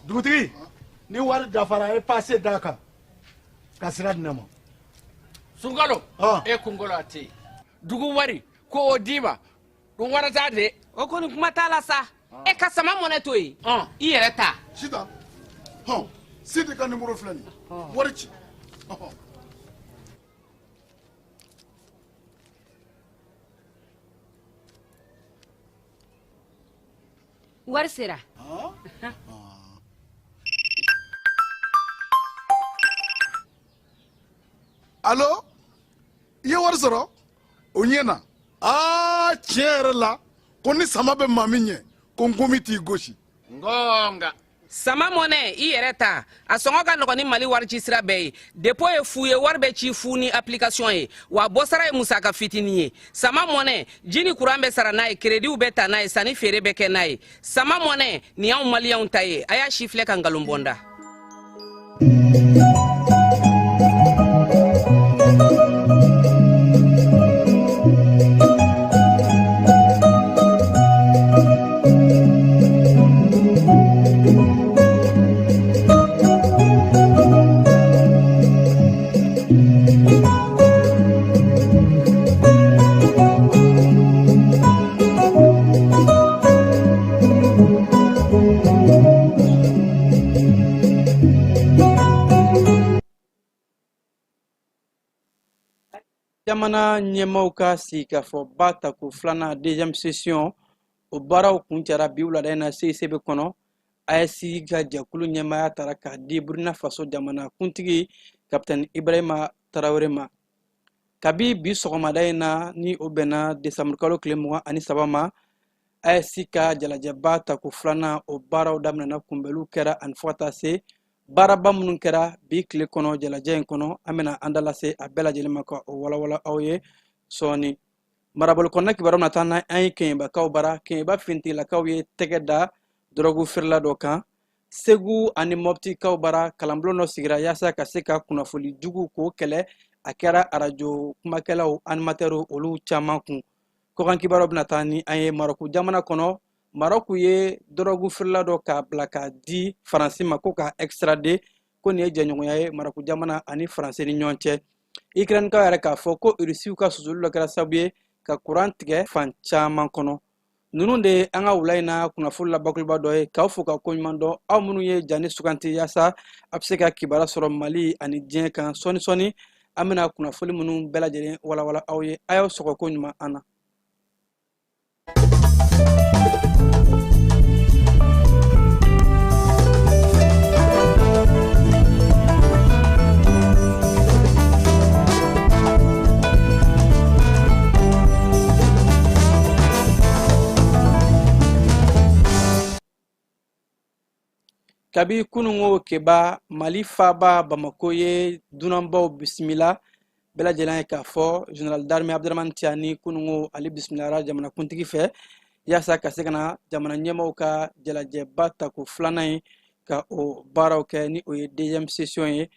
Dugutigi, ni wari dafara, a ye pase d'a kan ka sira di ne ma. Sunkalo, e kunkolo a tɛ yen. Dugu wari ko o d'i ma, ɗum warata de. O kɔni, kuma t'a la sa. E ka sama mɔnɛ to yen, i yɛrɛ ta. Sitan, hɔn, Sidi ka nimoro filɛ nin ye, wari ci. Ɔhɔn. Wari sera. Alo, i ye wari sɔrɔ, o ɲɛna. Aa, tiɲɛ yɛrɛ la, ko ni sama bɛ maa min ɲɛ, ko nkomi t'i gosi. Ngonga. Sama mɔnɛ, i yɛrɛ ta, a sɔngɔ ka nɔgɔn ni Mali wari ci sira bɛɛ ye. Dépôt ye fu ye, wari bɛ ci fu ni application ye, wa bɔsara ye musaka fitinin ye. Sama mɔnɛ, ji ni kuran bɛ sara n'a ye, créditw bɛ ta n'a ye, sanni feere bɛ kɛ n'a ye. Sama mɔnɛ nin y'anw Maliyɛnw ta ye. A y'a si filɛ ka nkalon bɔ n da. Jamana ɲɛmaaw ka sigikafɔba tako filanan, deuxième session, o baaraw kuncɛra bi wulada in na CICB kɔnɔ. AES ka jɛkulu ɲɛmaaya tara k'a di Burkina Faso jamana kuntigi Kapitɛni Ibrahima Tarawele ma. Kabi bi sɔgɔmada in na, ni o bɛnna desanburukalo tile 23 ma, AES ka jalajɛba tako filanan o baaraw daminɛna. Kunbɛliw kɛra ani fo ka taa se baaraba minnu kɛra bi tile kɔnɔ jalajɛ in kɔnɔ, an bɛna an da lase a bɛɛ lajɛlen ma ka o walawala aw ye sɔɔni. Marabolo kɔnɔna kibaruyaw na taa n'an ye Kɛɲɛbakaw bara. Kɛɲɛba finitigilakaw ye tɛgɛ da dɔrɔgu feerela dɔ kan. Segu ani Mɔptikaw bara, kalanbulon dɔ sigira yaasa ka se ka kunnafoli jugu k'o kɛlɛ. A kɛra arajo kumakɛlaw, animatɛriw, olu caman kun. Kɔkan kibaruyaw bɛna taa ni an ye Marɔku jamana kɔnɔ. Marɔku ye dɔrɔgu feerela dɔ k'a bila k'a di Faransi ma ko k'a extrader, ko nin ye jɛɲɔgɔnya ye Marɔku jamana ani Faransi ni ɲɔgɔn cɛ. Ukrainekaw yɛrɛ k'a fɔ ko Irisiw ka susuli dɔ kɛra sababu ye ka kuran tigɛ fan caman kɔnɔ. Ninnu de ye an ka wula in na kunnafoni la bakuruba dɔ ye. K'aw fo ka koɲuman dɔn, aw minnu ye jani suganti yaasa a bɛ se ka kibaruya sɔrɔ Mali ani diɲɛ kan. Sɔɔni sɔɔni, an bɛna kunnafoni minnu bɛɛ lajɛlen walawala aw ye. A y'aw sɔgɔ ko ɲuman an na. Kabi kunungo keba, Mali faaba Bamako ye dunanbaw bisimila. Bɛɛ lajɛlen ye k'a fɔ général d'armée Abdramane Tiani, kunungo ale bisimilara jamanakuntigi fɛ yaasa ka se ka na jamana ɲɛmaaw ka jalajɛba tako filanan ye ka o baaraw kɛ, ni o ye deuxième session ye.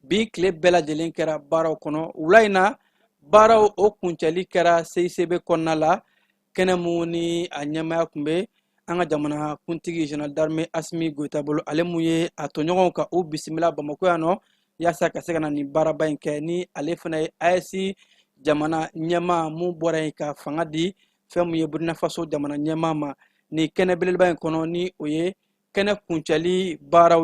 Bi tile bɛɛ lajɛlen kɛra baaraw kɔnɔ. Wula in na, baaraw o kuncɛli kɛra CICB kɔnɔna la, kɛnɛ mun ni a ɲɛmaaya tun bɛ an ka jamana kuntigi général d'armée Asimi Goyita bolo, ale mun ye a tɔɲɔgɔnw ka u bisimila Bamako yan nɔ yaasa ka se ka na nin baaraba in kɛ, ni ale fana ye AES jamana ɲɛmaa mun bɔra yen ka fanga di fɛn mun ye Burkina Faso jamana ɲɛmaa ma nin kɛnɛ belebeleba in kɔnɔ, ni o ye kɛnɛ kuncɛli baaraw ye.